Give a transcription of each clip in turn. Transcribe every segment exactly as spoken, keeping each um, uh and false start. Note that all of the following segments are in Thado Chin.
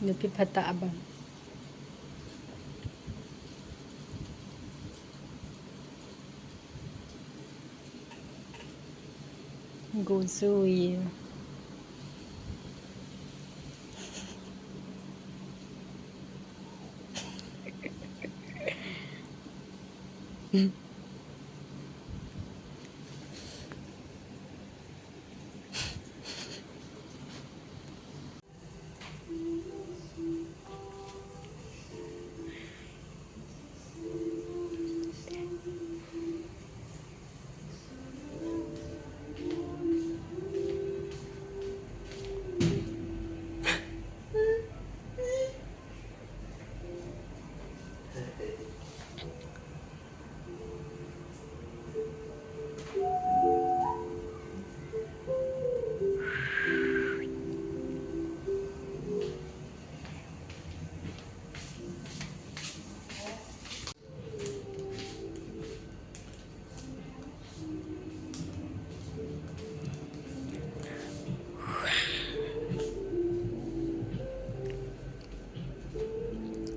Nupi phatah abang. Go zui.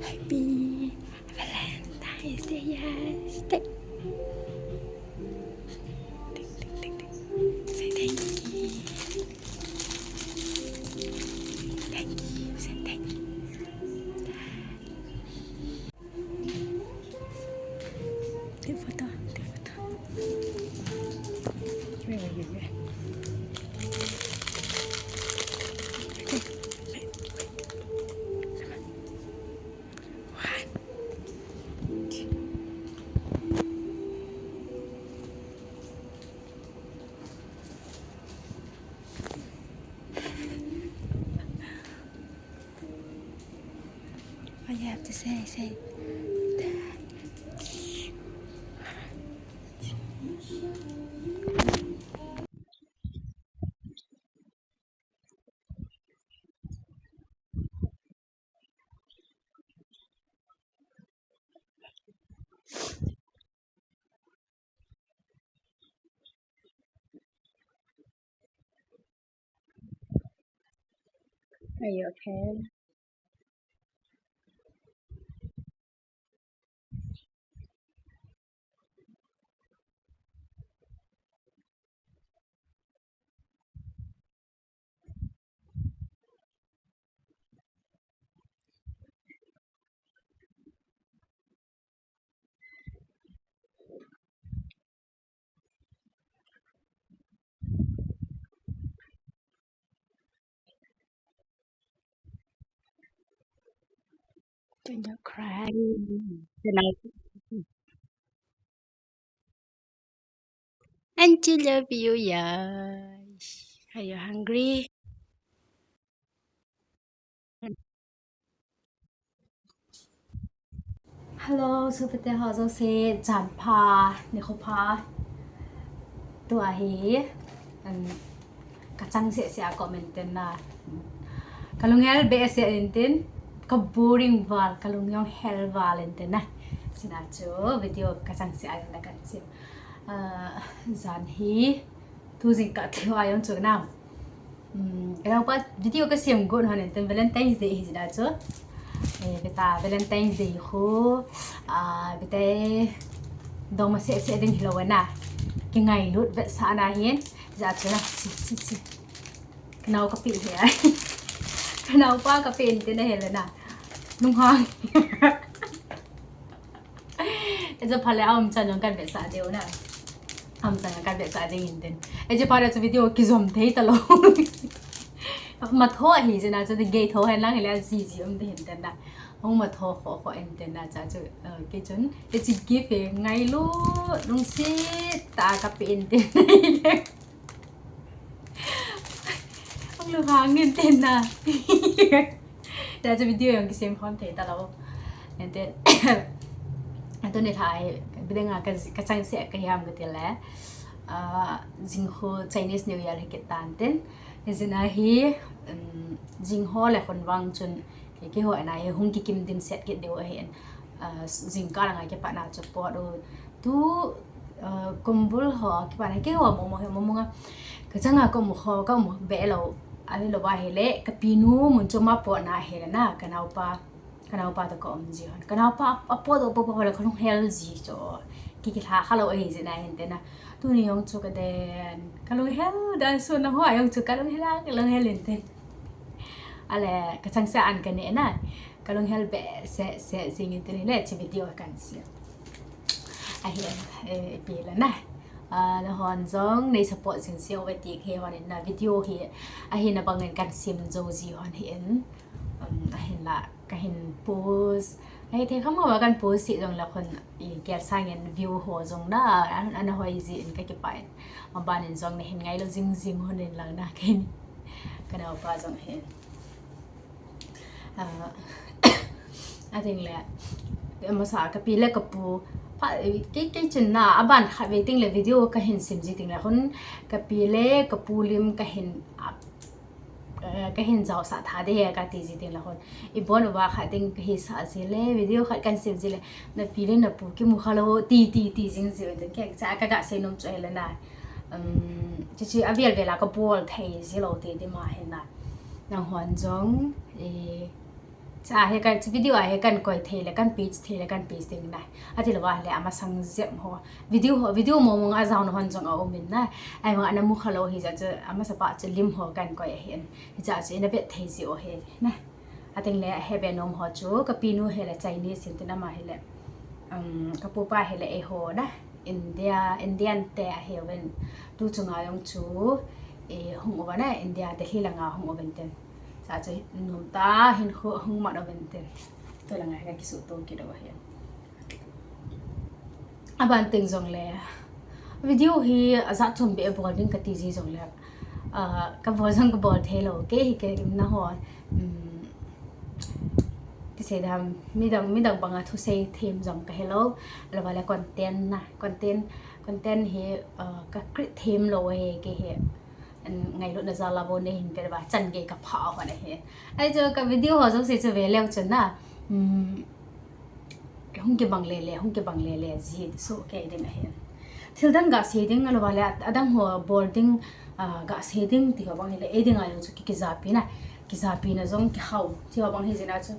Happy Valentine's Day, yes. Say thank you. Thank you. Say thank you. Take photo, take photo. Wait, wait, wait, wait. Okay, wait, wait. Come on. One, two. What you have to say? Say. Are you okay? Don't cry. Auntie love you, yes. Are you hungry? Hello, sopite ho jouse, jan pha, nikho pha. Tua hi, um, ka chang seh seh a comment ten na. Ka lunghel behseh in tin, ka boring val, ka lung jong hel val in tin na. Sina chu video ka chang seh a jong na kan sim. Ah, jan hi, tu jingkah thei a jong chu na. Um, ka naopa video ka sem got hon in tin Valentine's Day hi jeh a chu. Eh, beta Valentine's Day khu, ah, beta dong ma seh seh ding hilou na. Kingailut vetsahna hin, jeh a chu na, chi, chi, chi. Ka nao ka pe hi a. Ka naopa ka pe in tin ahi le na. Lunghang. Hiche phat le aum chan jong kan vetsah diu na. Aum chan jong kan vetsah ding in tin. Hiche phat le chu video kijom thei talou. Ma tho ahi jeh a chu gei tho hen lang hile ji ji um ding hin tin na. Hung ma tho kho kho in tin na cha chu, eh, kei chun. Hiche gift hi ngailut lungset tah a ka pe in tin. Hung lunghang in tin na. Tua chu video jong kisem khom thei talou. And then, tuni lha hi, bidang a ka, ka chang seh ka hiam ka ti le. Ah, jing khu Chinese New Year hi kit tan tin. Hijeh a hi, um, jing ho le khun vang chun, kei, keiho in a hi hung kikim dimset kit diu ahin. Ah, jingkah lang a kipat na chu pot u. Tu, ah, kumbul ho, kipan a keiho momo hi momo nga. Ka chang a ka um ho, ka um be lou. Ahilou ahile, kapinu mun chu ama potna ahile na, kanaopa, kanaopa toh ka um ji hon. Kanaopa apot doh popo le kalunghel ji chu. Ki, kilha khalou ahi jeh na hin tin na. Tuni jong chu kaden, kalunghel dan sun na ho jong chu kalunghel a, kalunghel in tin. Ale, kachangseh an kaneh na. Kalunghel behseh seh jing in tin le, hiche video kahin sem. Ahi, eh, ipi le na. Ah, nahon jong nei support jing seh uve ti kahe hon in na, video hi, ahina bangin kahin sem jou ji hon hin. Um, ahinla, kahin post. Ahithei kham kham a kahin post seh jongle khun, i, gel sangin view ho jong na, a, ana hoi jin kakipah in. Maban in jong nahin ngailou jing jing hon in lang na kahin. Kanaopa jong hin. Ah, ating le, masa kapi le kapu, pha, kei, kei chun na, aban khatvei ting le video kahin sem ji ting le khun, kapi le kapu lim kahin, ah, eh, kahin jaosah tha ding ahi kati ji ting le khun. Ibon uva khat ding kahisah ji le, video khat kahin sem ji le, napi le napu kimu khalou, ti, ti, ti jing ji u tin, kei cha kaga sei nom chu ahile na. Um, chuche avel vel a kabol thei ji lou ti, ti ma hin na. Nanghon jong, eh, cha hi kan, chu video a hi kahin koi thei le, kahin page thei le, kahin page ding na. Atilou va le amasang jep ho. Video ho, video mong mong a jaona hon jong aum in na. Ahivang ana mu khalou hijeh chun, amasapa chu lim ho kahin koi ahin. Hichea chu ina vet thei ji u ahi na. Ating le ahe be nom ho chu, kapinu hile Chinese in tin ama hile. Um, kapupa hile eiho na. India, Indian te ahiuvin. Tu chunga jong chu, eh, hung uva na, India Delhi langa hung uvin tin. Cha chu nomtah a hin khu, hung mat uvin tin. Tu langa hi kakisuto kit uva hin. Aban teng jongle, video hi ajat chom beh bol ding kati ji jongle, ah, kabol jong kabol thei lou. Kei hi kei na ho, um, ti sei dam, midang, midang banga thusei them jong kahe lou. Ahilouva le content na, content, content hi, ah, ka create them lou ahi kei hi. An ngailutna jal a bou nei hin pe uva, chan gei kaphah hon ahi. Ahi chu ka video ho jouse chu ve leu chun na, um, hung kibang lele, hung kibang lele ji soh kei ding ahi. Thil dang gasei ding ahilouva le, adang ho bol ding, ah, gasei ding ti ho bang hile, ei dinga jong chu ki, kijapi na, kijapi na jong kihao ti ho bang hi jeh a chu,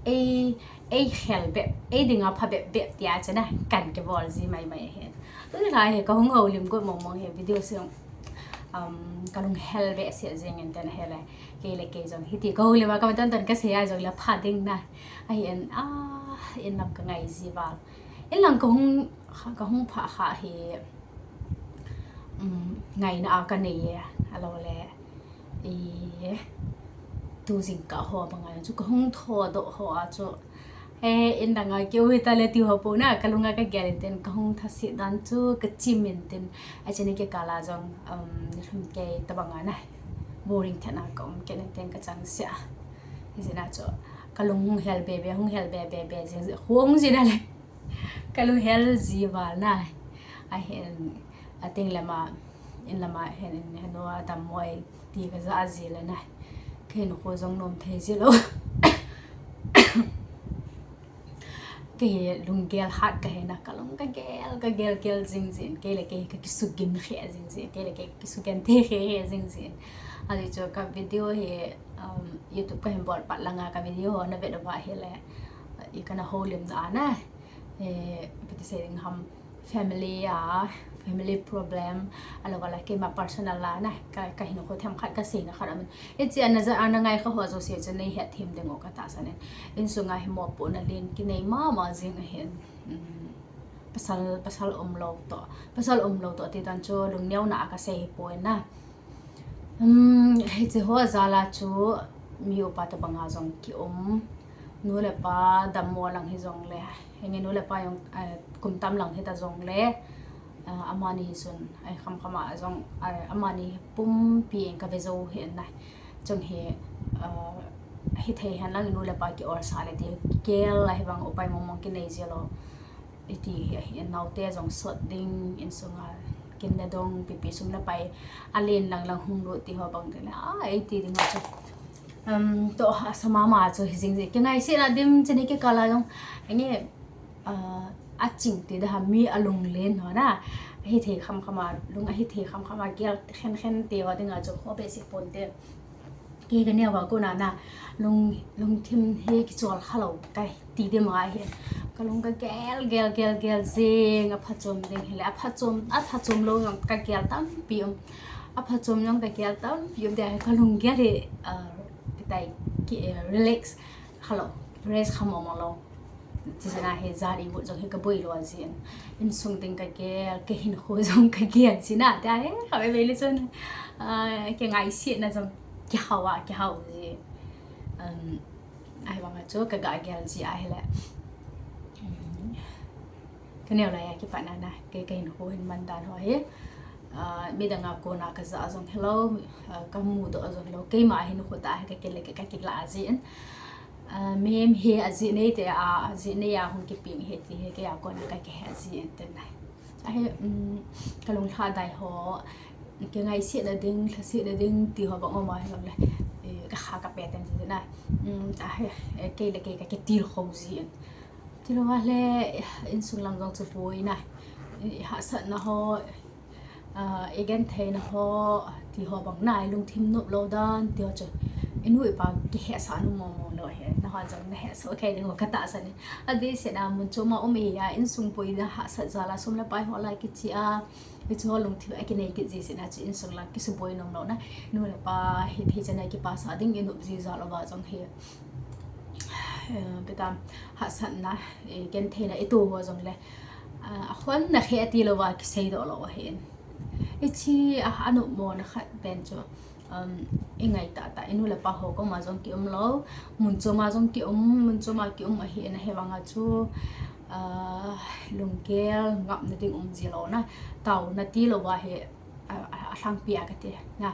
ei, ei khel bep, ei dinga pha bep bep tia chu na, kahin kibol ji mai mai ahi. Tuni lha hi kahung houlim got mong mong hi video sung, um, kalunghel behseh jeng in tin ahile, kei le kei jong hiti kahoulim a kaman ton ton kasei a jongle pha ding na. Ahin, ah, in lam kangai ji val. In lang kahung, kahung phah kha hi, um, ngaina a kanei e, alou le, i, tu jingkah ho banga chu kahung thodoh ho a chu, eh, in danga keu hita le ti ho pou na, kalunga kagel in tin kahung thase dan chu kachim in tin, achena kikal a jong, um, nilhum kei tabanga na, boring thet na kaum kit in tin kachangseh a. Hijeh a chu, kalung hung hel be be, hung hel be be be, jing, hung jing a le. Kalunghel ji val na. Ahin, ating lama, in lama hin, in henu a dammo e ti kaja ji le na. Kahin kho jong nom thei ji lou. Kei hi lunggel hat kahi na, kalung kagel, kagel gel jing jin, kei le kei kakisugim khe jing jin, kei le kei kisugenthei khe khe jing jin. Ajeh chu ka video hi, um, YouTube kahin bol pat langa ka video ho na vet uva ahile, i kana houlim na a na. Eh, ipi ti sei ding ham, family a, family problem, ahilouva le keima personal a na, ka, kahin kho them khat kaseina khat aum in. Hiche ana ja, ana ngai kha ho jouse chu nei het them ding u katahsan in. Insunga hi mopohna len kinei mama jing ahin. Um, pasal, pasal umlou toh, pasal umlou toh ti dan chu lungneona a kasei poi na. Um, hiche ho jal a chu mi upa tabanga jong kium. Nu le pa dammo lang hijongle, henge nu le pa jong, eh, kum tam lang hita jongle, eh, amani chun, eh, kham kham a jong, eh, amani pumpi in kave jou hi na. Chung hi, eh, hithei hen lang nu le pa ki-olsah le ti, gel ahivang upai mong mong kinei ji lou. Iti hi, ahi, naote jong sot ding, insunga kin le dong, pipi sum le pai, alen lang lang hung lut ti ho bang tile, a, eiti dinga chu. Um, toh, asa mama chu hi jing jing. Kingaisena dim cheni kikal a jong, ange, ah, aching ti da ham mi alunglen ho na. Ahithei kham kham a, lung ahithei kham kham a, gel khen khen ti ho dinga chu, kho behseh ponte. Kei ka neo a kona na lung, lungthim hi kichol kha lou ka ti ding ma hi. Ka lung ka gel, gel, gel, gel jing, a phachom ding hile, a phachom, a phachom lou jong ka gel tampi um. A phachom jong ka gel tampi um, tia hi ka lung gel hi, ah, kitai, ki, eh, relax kha lou, rest kha mo mo lou. Ti jeh a hi jan imut jong hi ka boi lou jin. Insung ding ka gel, ka hinkho jong ka gel jin a, tia hi ka be be le chun, ah, ka ngaisih na jong kihao a, kihao ji. Um, ahivang a chu ka ga gel ji ahile. Um, ka neo lai a kipat na na, kei ka hinkho hin man dan ho hi. Ah, midang a kona ka ja jong hilou, ah, ka mudoh jong hilou, keima hinkho tah hi ka kile, ka kilah jin. Ah, mihem hi ajeh nei te a, ajeh nei a hung kipeng hi ti hi kei a kona ka kihe jin tin na. Ahi, um, ka lunglhadai ho, ka ngaisih na ding, lhaset na ding ti ho bang um a hilou le, eh, ka kha ka pe ten ti na. Um, ahi, eh, kei le kei ka kitilkhou jin. Tilou a le, eh, insung lang jong chu boi na. Eh, hahsatna ho, ah, i genthei na ho, ti ho bang na, i lungthim nop lou dan, ti ho chu. I nu i pa kihetsah nom mo mo lou hi, na ho jong na hetsah kei ding ho ka tahsan e. Adeh seh na mun chom a um i a, insung boi na hahsat jal a, sum le pai ho la kichai a, hichu ho lungthim a kinei kit ji seh na chu insung lang kisuboi nom lou na. Nu le pa hi thei chan a kipasah ding i nop ji jal uva jong hi. Eh, betam hahsatna, eh, genthei na i to ho jong le. Ah, a khon na khe ati lou va kisei doh lou ahin. I chi a, a nop mo na khat pen chu, um, i ngai tah tah, i nu le pa ho koma jong ki um lou, mun chom a jong ki um, mun chom a ki um ahin, ahivang a chu, ah, lunggel ngap na ding um ji lou na, tao na ti lou va hi, a, a, a lhangpi a ka ti na.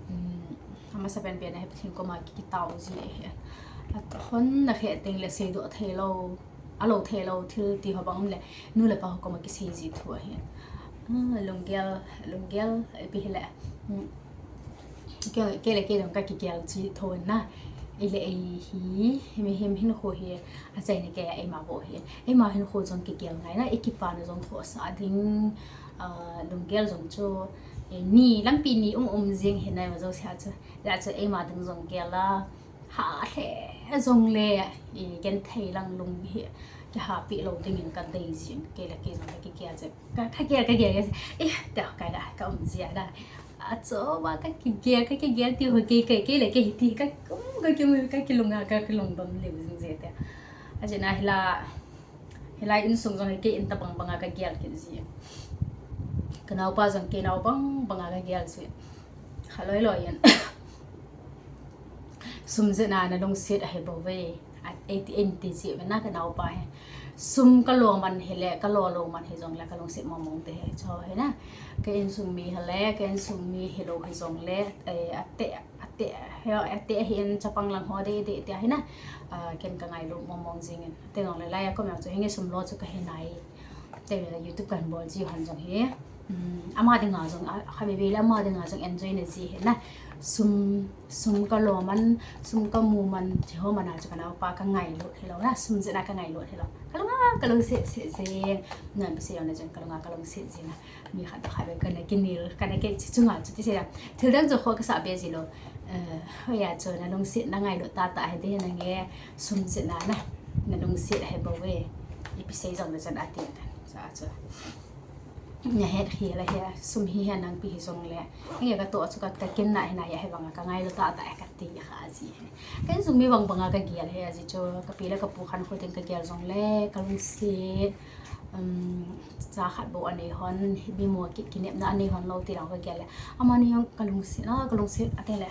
Um, amasa pen pen a hi Pathen koma ki, kitao ji ahi. A khon na khe teng le seidoh thei lou, a lou thei lou thil ti ho bang um le, nu le pa ho koma kisei ji thu ahi. Ah, lunggel, lunggel, ipi hile. Um, kei, kei le kei jong ka kigel ji tho na. Ei le ei hi, mihem hinkho hi, achaina kei a eima bou hi. Eima hinkho jong kigel ngai na, i kipana jong khohsah ding, ah, lunggel jong chu, eh, ni, lampi ni um um jing hi na, ima jouse a chu. Hijeh a chu eima ding jong gel a, ha lheh jong le, eh, genthei lang lung hi, kihapeh lou ding in ka dei jin, kei le kei jong ka kigel jin. Ka, ka gel, ka gel, ka gel. Eh, tia ka, ka, ka um jia da. Achom a ka kigel, ka kigel ti ho kei, kei, kei le kei hi ti, ka um, ka ki um, ka kilung a, ka kilung dom leu jing je tia. Ajeh na hilai, hilai insung jong hi kei in tabang bang a ka gel kit ji. Ka naopa jong kei nao bang bang a ka gel ji. Kha loi loi in. Sum jeh a na lungset ahi bou ve. A, ei ti, ei ti ji ve na ka naopa hi. Sum ka lo man hile, ka lo lou man hi jong le ka lungset mong mong te hi. Chu hi na. Ka insung mi hile, ka insung mi hilou hi jong le, eh, ate, ate, he, ate hi in chapang lang ho de, de, te hi na. Ah, ken ka ngailut mong mong jing in. Te jong le lai a comment chu hinge sum lo chu ka hi nai. Te YouTube kan bol ji hon jong hi. Um, ama dinga jong, a, kha be be le ama dinga jong enjoy na ji hi na. Sum, sum ka lo man, sum ka mu man, ti ho man a chu ka naopa ka ngailut hilou na, sum jeh a ka ngailut hilou. Ka lung a, ka lungset, set jing. Na, bi se yong na jong ka lung a, ka lungset jing na. Mi khat khat be ka na kinel, ka na ke chi chunga chu ti se ya. Thil dang chu kho ka sa be ji lou. Eh, hoiya chu na lungset na ngailut tah tah hi de na nge sum jeh a na, na lungset ahi bou ve. Ipi sei jong le chan a ti tan. Sa chu. Na het hi la hi, sum hi hi nang pi hi jong le. Nge ka to chu ka, ka kin na hi na ya hi bang ka ngailut tah tah ka ti kha ji. Ka insung mi bang bang a ka gel hi a ji chu, ka pi le ka pu khankho ding ka gel jong le, ka lungset. Um, cha khat bou anei hon, mi mo ki, kinepna anei hon lou ti lang ka gel le. Amani jong ka lungset na, ka lungset ate le.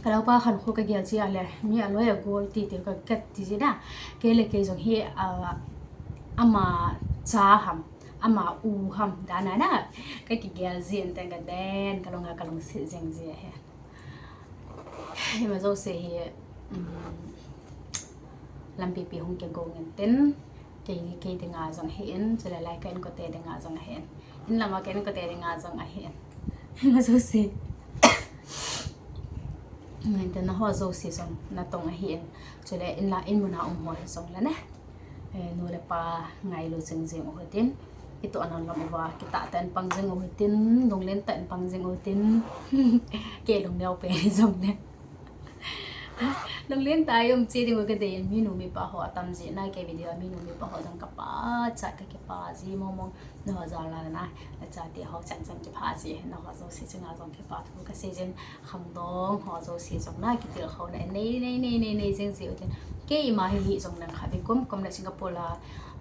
Ka naopa khankho ka gel ji a le, mi aloi agol ti ti ka, ka ti ji na. Kei le kei jong hi, ah, ama cha ham, ama u ham, dan a na. Ka kigel ji in ten ka den, ka lung a ka lungset jing ji ahi. Ima jouse hi, um, lampi pi hung kigong in tin, kei, kei dinga jong hi in, chule lai ka inkote dinga jong hi in. In lam a ka inkote dinga jong ahi in. Ima jouse. Ngai te na ho jouse jong na tong ahi in. Chule in la in mun a um ho hi jong le ne. Eh, nu le pa ngailu jing jing u hitin. Kitoh nan lam uva, kitah tah in pang jing u hitin, lunglen tah in pang jing u hitin. Kei lungneo pen jong le. Lunglen tah in um che ding u kadei in, minu mipa ho atam jeh in, kei video a minu mipa ho jong kapachat, kakipah ji mong mong, naho jal a na, nachate ho chan chan kipah ji, naho jouse chunga jong kipah thu kasei jin, khangdong ho jouse jong na, kitilkhouna nei, nei, nei, nei, nei jing ji u tin. Keima hi hijong leng khatvei kum kum le Singapore a,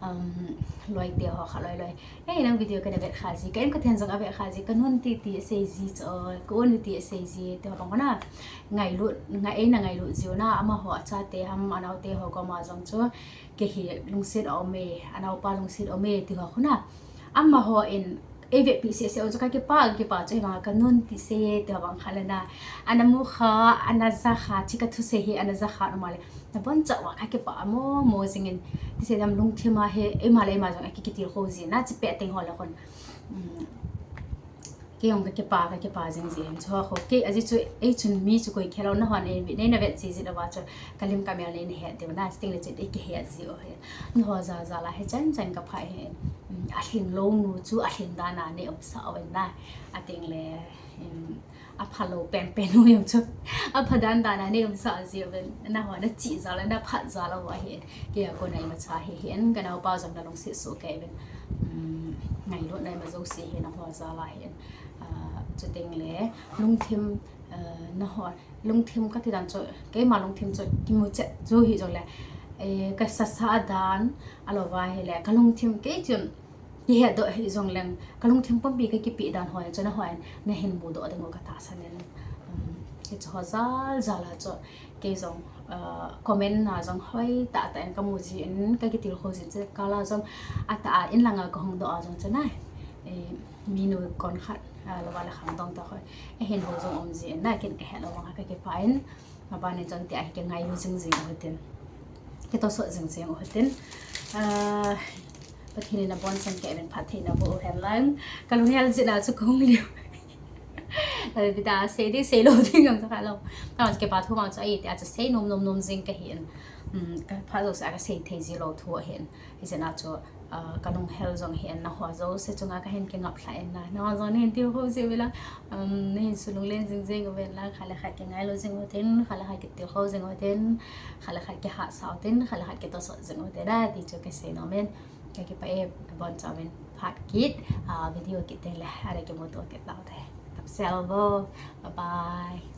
um, loite ho kha loi loi. Ei, nang video kana vet kha ji, ka in ka then jong avet kha ji, ka nun titi asei ji chu, ka un titi asei ji, ti ho bang ho na. Ngailut, ngai, eina ngailut jiu na, amaho achate ham, anaote ho koma jong chu, kei hi lungset aum e, anaopa lungset aum e, ti ho khu na. Amaho in, eivetpi sese u chu kakipah, kakipah chu, hivang ka nun ti sei e, ti ho bang kha le na. Ana mu kha, ana ja kha, ti ka thusei hi, ana ja kha, na ma le. Nabonchauva kakipah mong mong jing in, ti sei dam lungthim a hi, eima le eima jong aki kitilkhou ji na, chi pet teng ho le khun. Um, kei jong kakipah, kakipah jing ji hin chu ho kho. Kei ajeh chu, ei chun mi chu koi khel lou, nahon ei, neina vet ji ji lou va chu, ka lim ka mel neina het diu na, chuteng le chu ei kihet ji u hi. Naho jal jal a hi chan chan kapha hi. Um, alhing lou nu chu alhing dan a nei umsah uvin na. Ateng le, um, apha lou pen pen u jong chu apha dan dan a nei umsah ji uvin. Naho na chi jal a, na phat jal a u ahi. Kei a kona imacha hi hin, ka naopa jong na lungset soh kei uvin. Um, ngailutna ima jouse hi naho jal a hin. Ah, chuteng le, lungthim, ah, naho, lungthim kati dan chu, keima lungthim chu kimu chet jou hijong le, eh, ka sasa dan, alou va hile, ka lungthim kei chun, kihet doh hijong leng, ka lungthim pumpi kakipeh dan ho, chu naho in, nahin mudoh ding u katahsan in, um, hiche ho jal jal a chu, kei jong, ah, comment na jong hoitah tah in kamu jin, kakitilkhou jin, chukal a jong, atah a, in lang a kahung doh a jong chu na, eh, minu kon khat, ah, lou va le khangdong tah ho, ahin hou jong um jin, na kin kahet lou vang a kakipah in, aban in jong tia hi kingailu jing jing u hitin. Kitosot jing jing u hitin. Ah, Pathen in abonchan kei uvin phatthei naboh u hen lang. Kalunghel jeh a chu kahung liu. Abida sei ding sei lou ding jong chu kha lou. Nang kipah thu mang chu ahi tia chu sei nom nom nom jing kahin. Um, kaphat jouse a kasei thei ji lou thu ahin. Hijeh a chu, ah, kalunghel jong hin naho jouse chunga kahin kingaplhah in na. Naho jong nahin tilkhou ji uvin lang. Um, nahin sulunglen jing jing uvin lang. Khat le khat kingailu jing u hitin, khat le khat kitilkhou jing u hitin, khat le khat kihahsah u hitin, khat le khat kitosot jing u hitin, ti chu kasei nom in. Kakipah e, abonchauvin phat kit, ah, video kit teng le, ana kimuto kit tau te. Tapsel vo, bye bye.